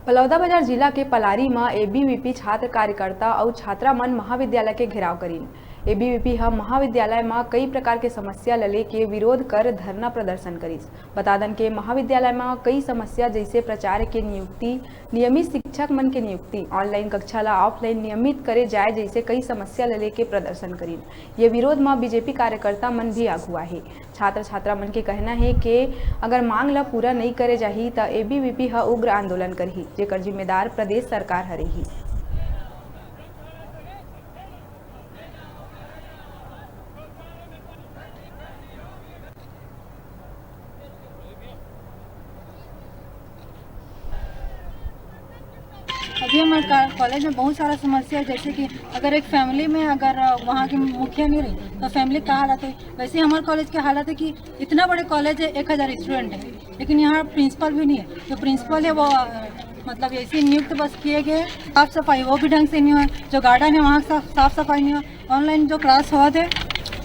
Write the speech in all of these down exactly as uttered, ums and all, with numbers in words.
बलौदाबाजार जिला के पलारी म एबीवीपी छात्र कार्यकर्ता अउ छात्रा मन महाविद्यालय के घेराव करीन। एबीवीपी ह महाविद्यालय म कई प्रकार के समस्या ल लेके विरोध कर धरना प्रदर्शन करिस। बता दन के महाविद्यालय म कई समस्या जइसे प्राचार्य के नियुक्ति, नियमित शिक्षक मन के नियुक्ति, ऑनलाइन कक्षा ल ऑफलाइन नियमित करे जाए जइसे कई समस्या ल लेके प्रदर्शन करीन। ये विरोध म बीजेपी कार्यकर्ता मन भी आगू आहे। छात्र छात्रा मन के कहना हे के अगर मांग ल पूरा नइ करे जाही त एबीवीपी ह उग्र आंदोलन करही, जेकर जिम्मेदार प्रदेश सरकार ह रही। अभी हमारे का-, कॉलेज में बहुत सारा समस्या है, जैसे कि अगर एक फैमिली में अगर, अ, वहाँ की मुखिया नहीं रही तो फैमिली का हालत है, वैसे ही हमारे कॉलेज की हालत है कि इतना बड़े कॉलेज है, एक हज़ार स्टूडेंट है, लेकिन यहाँ प्रिंसिपल भी नहीं है। जो प्रिंसिपल है वो, अ, मतलब ऐसे नियुक्त बस किए गए। साफ सफाई वो भी ढंग से नहीं हुआ, जो गार्डन है वहाँ साफ साफ सफाई नहीं हुआ, ऑनलाइन जो क्लास होवत हे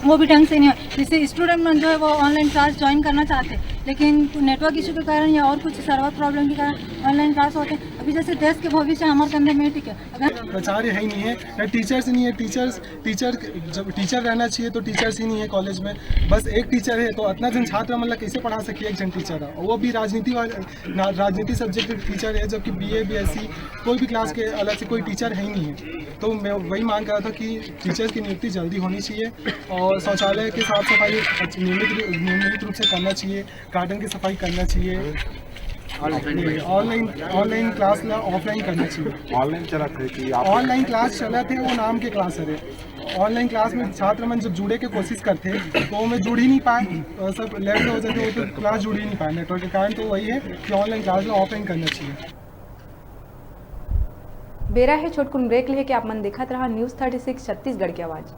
वो भी ढंग से नहीं हो, जिससे स्टूडेंट मन जो है वो ऑनलाइन क्लास ज्वाइन करना चाहते हैं, लेकिन नेटवर्क इशू के कारण या और कुछ सर्वर प्रॉब्लम के कारण ऑनलाइन क्लास होते हैं। अभी जैसे देश के भविष्य हमारे कंधे में, ठीक है, अगर प्राचार्य है ही नहीं है, या टीचर्स नहीं है, टीचर्स टीचर जब टीचर रहना चाहिए तो टीचर्स ही नहीं है कॉलेज में। बस एक टीचर है तो इतना जन छात्र मन ला कैसे पढ़ा सकी एक जन टीचर है, वो भी राजनीति वाले ना, राजनीति सब्जेक्ट टीचर है, जबकि बीए बीएससी कोई भी क्लास के अलग से कोई टीचर है ही नहीं है। तो मैं वही मांग कर रहा था कि टीचर्स की नियुक्ति जल्दी होनी चाहिए और शौचालय की साफ सफाई अच्छ-, नियमित रू-, नियमित रूप से करना चाहिए, गार्डन की सफाई करना चाहिए। ऑनलाइन ऑनलाइन क्लास ला ऑफलाइन करना चाहिए। ऑनलाइन चलत हे कि आप ऑनलाइन क्लास चलत हे, वो नाम के क्लास हरे। ऑनलाइन क्लास में छात्र मन जब जुड़े के कोशिश करते तो वो में जुड़ ही नहीं पाए, तो सब लैब में हो जाते, वो तो क्लास जुड़ ही नहीं पाए नेटवर्क के कारण। तो वही है कि ऑनलाइन क्लास ला ऑफलाइन करना चाहिए। बेरा हे छोटकुन ब्रेक लेहे के, आप मन देखत रहा न्यूज़ थर्टी सिक्स छत्तीसगढ़ के आवाज़।